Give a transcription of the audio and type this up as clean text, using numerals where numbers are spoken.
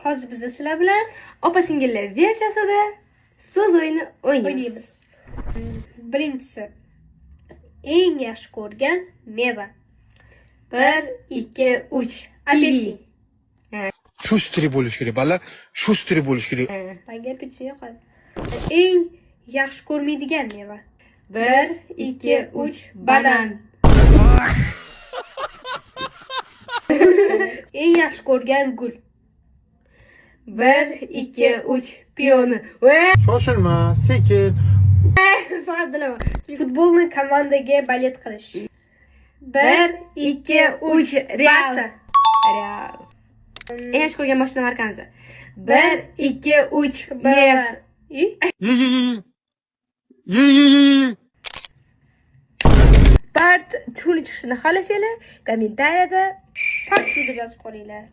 Hozir biz sizlar bilan Opa singillar versiyasida so'z o'yini o'ynaymiz. O'ynaymiz. Birinchisi. Eng yaxshi ko'rgan meva. 1, 2, 3. Apelsin. Шустрый bo'lish kerak, bala, шустрый bo'lish kerak. Menga apelsin yoqadi. Eng yaxshi ko'rmaydigan meva. 1, 2, 3. Banan. Eng yaxshi ko'rgan gul. 1, 2, 3. Piyoni. Shoshilma, sekin. Faqat bilaman. Futbolni komandaga balet qilish. 1, 2, 3. Real. Barsa. Real. Eng yaxshi ko'rgan mashina markamiz. 1, 2, 3. Merс. I? Ye ye ye. Ye ye ye ye. Part 2 chiqishini xohlasanglar, kommentariyada Part 2 deb yozib qo'yinglar.